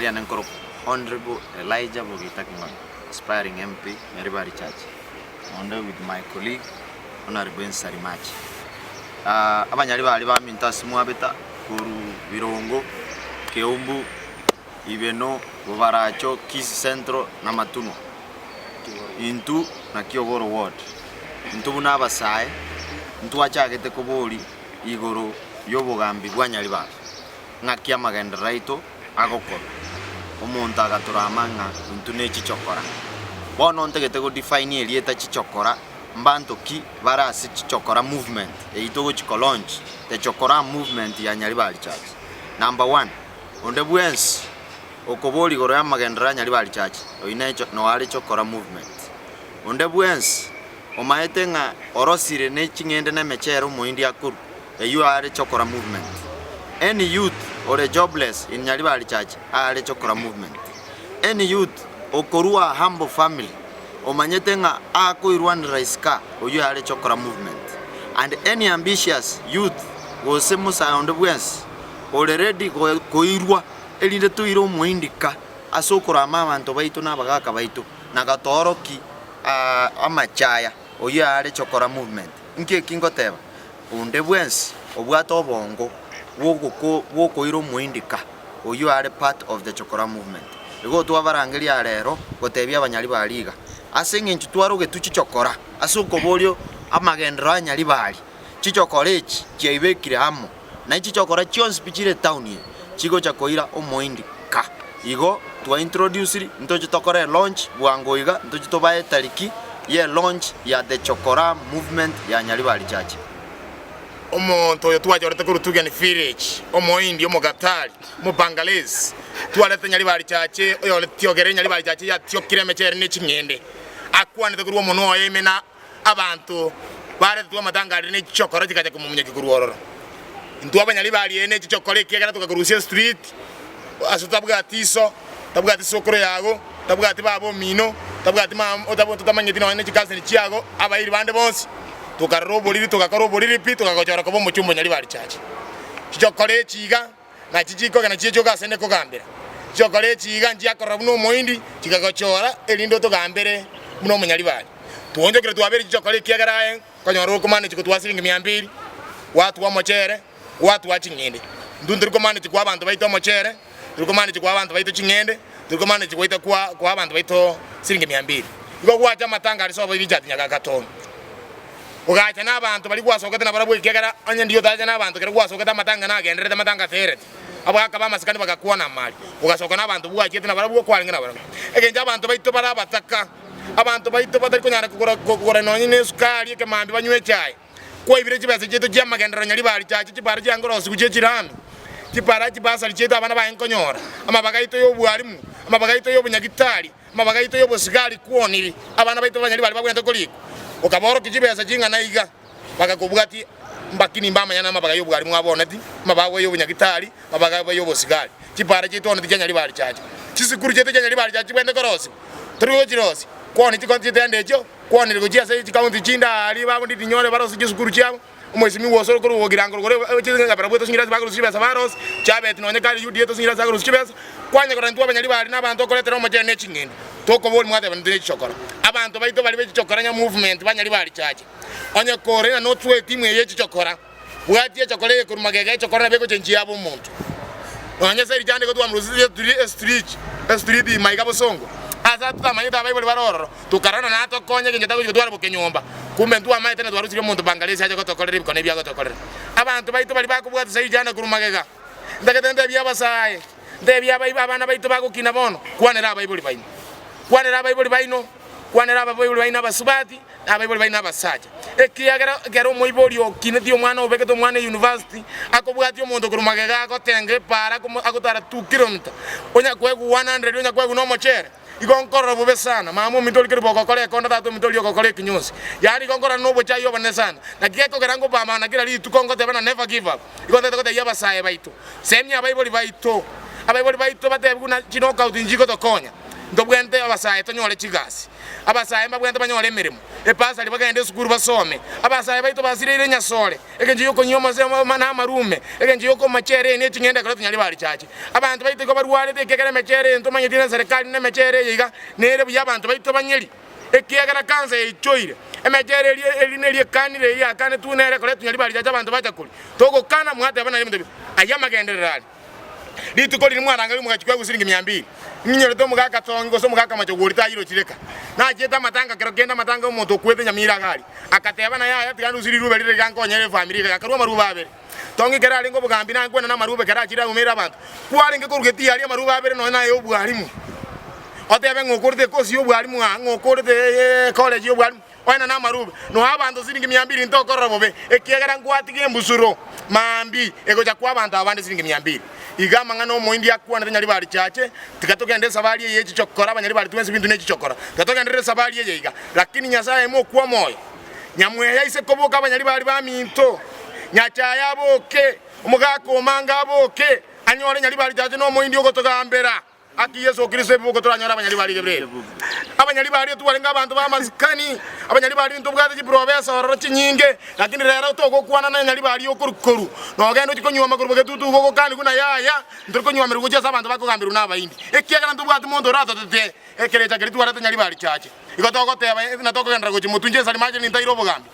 riane nkorokwa Honourable Elijah Bogita King'ori, aspiring MP Nyaribari Church, onde with my colleague Honourable Ensari Mache. Abanyaribari baminto ase mwabeta korwa Birongo, Keumbu, Ibeno, Bobaracho, Kisii Central na Matunwa. Intwe naki Ogoro Ward, intwe buna abasae ntwachagete koboria igoro y'obogambi bwa Nyaribari. Ng'aki amagenderero aito agokorwa? Omonto agatorama ng'a intwe ne chichokora. Bono ntagete go define erieta chichokora, mbanto ki bare ase chichokora movement eyio togochi ko launch, the chokora movement ya Nyaribari Church. Number one, onde bwensi okoboria igoro y'amagenderero ya Nyaribari Church, oyio ne noare chokora movement. Onde bwensi omaete ng'a orosire ne ching'ende na emechere omoindi akorwa, eyio are chokora movement. Any youth ore jobless in Nyaribari Church are chokora movement. Any youth okorua humble family omanyete ng'a akoirwanera isika oyio are chokora movement. And any ambitious youth gose mosae onde bwensi ore ready koirwa erinde toire omoindi ka ase okorama abanto baito na abagaka baito na gatooroki amachaya oyio are chokora movement. Inki eki ngoteba? Onde bwensi obwate obongo bw'okoira omoindi ka, oyio are part of the Chokora movement. Igo twabarangeria aa rero gotebia abanyaribari iga, ase eng'encho twarogetwe chichokora ase okoboria amagenderero a nyaribari, chichokora echi chiaibekire amo, na chichokora chionsi pi chire etown eye chigocha koira omoindi ka. Igo twa introduciri ntoche tokore elaunch bwango iga ntoche tobae etariki ye launch ya the Chokora movement ya Nyaribari Church. Omonto oyo twachorete korwa Tugen Village, Omohindi, Omogatari, Omobangalese, twarete Nyaribari Church oyore tiogere Nyaribari Church yatiokire emechere ne ching'ende, akwanete korwa omonwa oye ime na abanto baretetwe amatanga aria ne chichokoro chikacha komomonyokia korwa ororo. Intwe abanyaribari eye ne chichokoro ekiagera togakorusia estreet ase tabwati iso, tabwati sokoro yago, tabwati baba omino, tabwati mama totamanyeti nonya ne chikaseni chiago, abairi bande bonsi, tokarora oboriri togakora oboriri pi togagochora koba omochie omonyaribari church. Chichokoro echi iga. Nachi chikogena chi'echioka ase 'nde kogambera. Chiokora echi iga nchiakorora buna omoindi, chikagochora, erinde otogambere buna omonyaribari. Twaonchokire twabeire chichokora ekiagera aye nkonyora okomaneti gotwaa siringi mia mbili, gwatwaa omochere, gwatwaa ching'ende. Intwe ntori komaneti koa abanto baito omochere, tori komaneti koa abanto baito ching'ende, tori komaneti goita koa koa abanto baito siringi mia mbili. Igo gwacha amatanga aria sobo Richard Nyagakatoni. Ogacha nabaanto baria gwasokete nabarabwo, ekiagera onye ndiyo otacha nabaanto ekero gwasokete amatanga nagendererete amatanga aterete. Abwo akaba amasikani bagakwana amari. Ogasoka nabaanto bwachiete nabarabwo kwarenge nabarabwo. Egencho abanto baito bare abataka, abanto baito batari konyara kogora kogora nonye nesukari ekemambia banywe echae. Kwaibire chibesa chiaito chi'amagenderero nyaribari chiache chipara chiangorosigwa chie chirami, chipara chibasari chiaito abana baye nkonyora, amabaga aito y'obwarimu, amabaga aito y'obonyagitari, Amabaga aito y'obosigari kwoniri, abana baito b'abanyari baria bagwenerete korikwa, okabaorokia chibesa ching'ana iga, bagakobwatia, mbakini mbamanyane amabaga y'obwari mwaboneti, amabaga y'obonyagitari, amabaga y'obosigari. Chipara chiaito bono tichianyaribari chiacha, chisukuru chiaito chianyaribari chiacha chibwenerete korosiwa, tori gochirosia, kwoni chikounti chiaito echio, kwonire gochia ase chikaunti chinde aaria bago ndidi nyore barosie chisukuru chiabo. Omoisimigwa ose ore korwa ogogirango rogoro barabwo etosinyire ase bakorusia chibesa barosie, chiabeti nonye kare UDA etosinyire ase akorusia chibesa, kwanya korora intwe abanyari baria na abanto okoretera omochere ne ching'ende, tokoboria mwateba intwe ne chichokora. Abanto baito baria be chichokora nya movement banyari bari chache. Onye kore ng'a notwe etimu eye ye chichokora, bwatia echokora eye korwa magega echokora nabo egochenchia yabe omonto. Nonye ase richando igo twamorusetie estreet estreet ime iga bosongo, ase totamanyete abaibori bare ororo. Tokarora na natokonye egento tagochia gotwara bokenyomba. Kumbe ntwamaete na twarusirie omonto Bangladesh ache gotokorera ebikone ebi agotokorera. Abanto baito baria bakobwata Saijana korwa magega. Ntagete ntebie abasae, ntebie abaibo abana baito bagokina bono, kwanera abaibori baino. Kwanera abaibori baino, kwanera abaibori baino abasubati, na abaibori baino abasacha. Ekiagera ekero omoibori okinetie omwana obegete omwana eyunivasiti, akobwatia omonto korwa magega agotenga epaara agotara two kilometer, onya koegwa 100 onya koegwa na omochere. Igo nkorora bobe sana, mama ominto oria keribo ogokora ekonda, tata ominto oria ogokora ekinyonsi. Yaani igo nkorora nobochai obonene sana. Naki gekogera ngopambana kera rituko ngoteba na never give up. Igo ntagete gotebia abasae baito, semia abaibori baito, abaibori baito batebigwe buna chiknockout nchigotokonya. Ntobwente abasae tonyore chigasi, abasae mbabwente banyore emeremo, ebasari bagende esukuru basome, abasae baito basireire nyasore, egencho y'okonywa amase na amarume, egencho y'okomachera eye ne ching'endo ekero tonyare barichache. Abanto baito igo barwarete ekiagera emechere eye ntomanyeti na eserekari na emechere eye iga nere buya abanto baito banyeri, ekiagera kansa yaichoire. Emechere eria eri neria ekanire eyio yakanetwe nere ekero tonyari barichache abanto bacha koria. Togokana mwateba naye ebinto ebi, ayio amagenderero aria. Rituko riria mwarangeria omogachi kwegwa siringi mia mbili, ninyorete omogaka tongi gose omogaka machogori tayirochire reka. Nachiete amatanga kero kende amatanga omonto okwete nyamira iga aria. Akateba naye yaya tiga ndusie rirube rire iga nkonyere efamiri iga akarua amarube abere. Tongi kero arenge obogambi nankwana namarube kero achire aumeire abanto. Kwarenge koruga etiari amarube abere nonya naye obwarimu. Otebe ng'a okorete ekosi y'obwarimu aa ng'a okorete ecollege y'obwarimu. Oena namarube, noa abanto siringi mia mbili ntokorora bobe, ekiagera nkwatiga embusuro maambia egocha koa abanto abande siringi mia mbili. Iga amang'ana omoindi akwanete nyaribari chiache, tiga togende esabari eye yechichokora, abanyaribari twensi binto nechichokora, tiga togenderere esabari eye iga. Lakini Nyasae mokwe omoyo, nyamweya aise koboka abanyaribari baminto, Nyachae aboke, omogaka omanga aboke, anyore nyaribari chiache nomoindi ogotogambera. Aki Yeso Kristo ebibuko toranyore abanyari baria Gabriel. Abanyari baria twarenge abanto b'amasikani, abanyari baria ntobwate chiprofesa ororo chinyinge, lakini rero togokwana na nyari baria okoru koru, nogenda ochie konyuoma korwa bogetutu igo ogokanigwa na yaya, ntori konyuomerwa gochia ase abanto bakogamberwa na abaindi. Ekiagera ntobwati monto oratotete ekerecha keria twarete nyari bari chache. Igo togoteba na tokogenderera gochia motwe inche nsari mache nintaire obogambi.